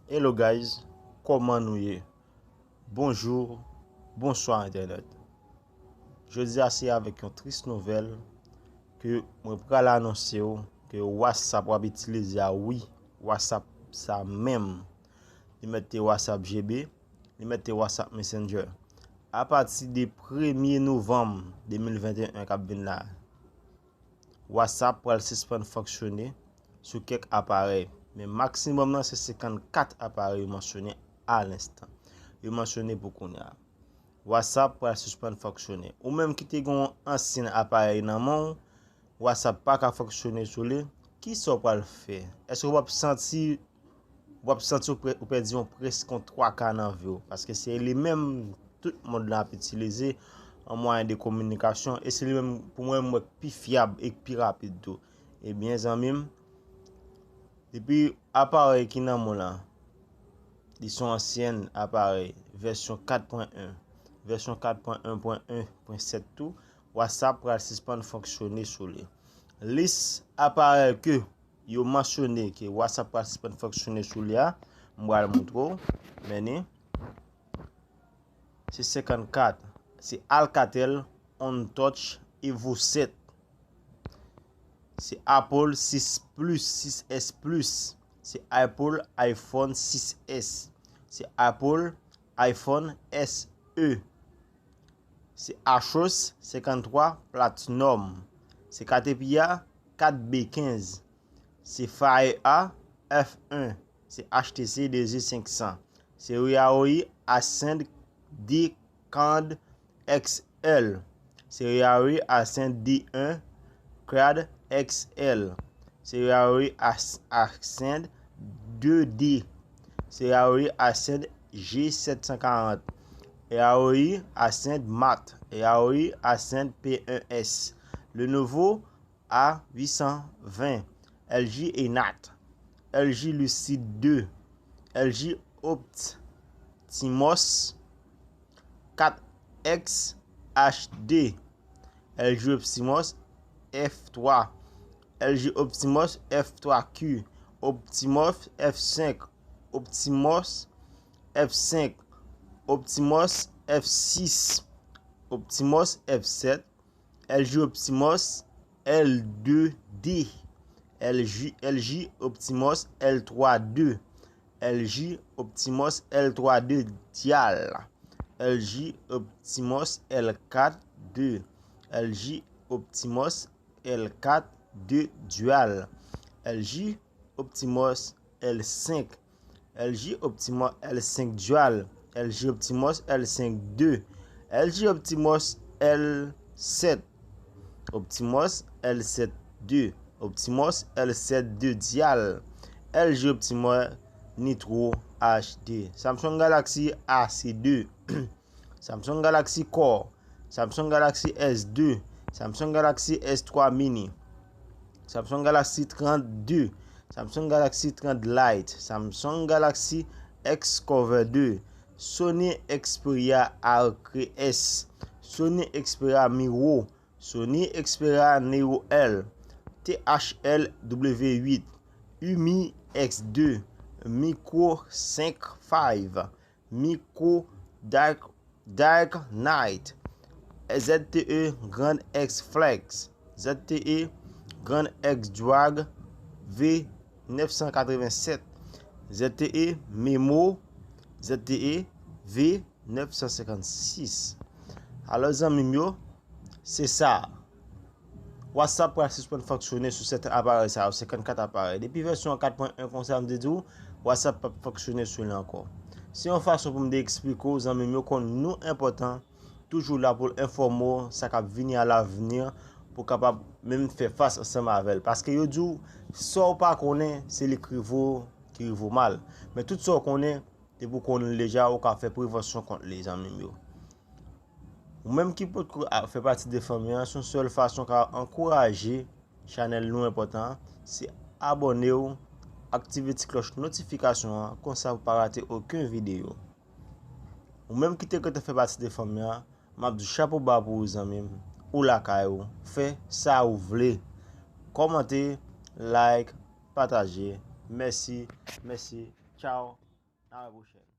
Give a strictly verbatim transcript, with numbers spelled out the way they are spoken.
Hello guys, kòman nou ye? Bonjou, bonswa entènèt. Jodi a se avèk yon tris nouvèl ke mwen pral anonse w ke WhatsApp w ap itilize a, wi, WhatsApp sa menm. Li mèt te WhatsApp G B, li mèt te WhatsApp Messenger. Apati de premye novanm de mil venteyen k ap vin la, WhatsApp pral sispann fonksyone sou kèk aparèy, men maksimòm nan se senkannkat aparèy yo mansyone a lenstan. Yo mansyone pou kounye a. WhatsApp pral sispann fonksyone. Ou menm ki te gen yon ansyen aparèy nan men w, WhatsApp pa ka fonksyone sou li, kisa w pral fè? Èske w ap santi w ap santi w, prè- w pèdi yon prèske yon twa ka nan vi w. Paske se li menm tout mond lan ap itilize an mwayen de kominikasyon. E se li menm, pou mwen, m wè k pi fyab e k pi rapid tou. Ebyen, zanmi m, depi aparèy ki nan men w lan, li se yon ansyen aparèy, vèsyon kat pwen en, vèsyon kat pwen en pwen en pwen sèt tou, WhatsApp pral sispann fonksyone sou li. Lis aparèy ke yo mansyone ke WhatsApp pral sispann fonksyone sou li a, m pral montre w. Men ni, se senkannkat. Se Alcatel, OneTouch, Evo sèt. Se Apple sis plis, sis S plis. Se Apple iPhone sis S. Se Apple iPhone S E. Se Asus senkanntwa Platinum. Se Katepia kat B kenz. Se Fire A F en. Se H T C D G senk san. Se Huawei Ascend D Quad X L. Se Huawei Ascend D un Quad X L. Se Huawei As- Ascend de D. Se Huawei Ascend G sèt san karant. Huawei Ascend Mate. Huawei Ascend P un S. Lenovo A uit san ven. L G Enat. L G Lucid de. L G Optimus kat X H D. L G Optimus F twa. L G Optimus F twa Q. Optimus F senk. Optimus F senk. Optimus F sis. Optimus F sèt. L G Optimus L de D. L G, L G Optimus L twa de. L G Optimus L twa de Dial. L G Optimus L kat de. L G Optimus L kat de Dual. L G Optimus L senk. L G Optimus L senk Dual. L G Optimus L senk de. L G Optimus L sèt. Optimus L sèt de. Optimus L sèt de Dial. L G Optimus Nitro H D. Samsung Galaxy A C de. Samsung Galaxy Core, Samsung Galaxy S de, Samsung Galaxy S twa Mini, Samsung Galaxy trant de, Samsung Galaxy trant Lite, Samsung Galaxy Xcover de, Sony Xperia Arc S, Sony Xperia Miro, Sony Xperia Neo L, T H L W uit, Umi X de, Micro cinq Five, Micro Dark, Dark Knight, Z T E Grand X Flex, Z T E Grand X Drag V nèf san katrevennsèt, Z T E Memo, Z T E V nèf san senkannsis. Alò, zanmi m yo, se sa. WhatsApp pral sispann fonksyone sou sèten aparèy sa yo, senkannkat aparèy. Depi vèsyon kat pwen en konsa, m te di w, WhatsApp p ap fonksyone sou li ankò. Se yon fason pou m te eksplike w, zanmi m yo, konn nou enpòtan, toujou la pou l enfòme w sa k ap vini alavni, pou w kapab menm fè fas ansanm avè l. Paske yo di w, sa w pa konnen, se li k rive w, ki rive w mal. Men tout sa w konnen, depi w konnen l deja, ou ka fè prevansyon kont li, zanmi m yo. Ou menm ki potko a- fè pati de fanmi an, se yon sèl fason w ka ankouraje chanèl nou enpòtan an, se abòne w, aktive ti klòch notifikasyon an, konsa pou w pa rate okenn videyo. Ou menm ki te gentan fè pati de fanmi an, m ap di chapo ba pou ou, zanmi m. Ou lakay ou, fè sa ou vle. Kòmante, like, pataje. Mèsi, mèsi, tchaw. A la pwochèn.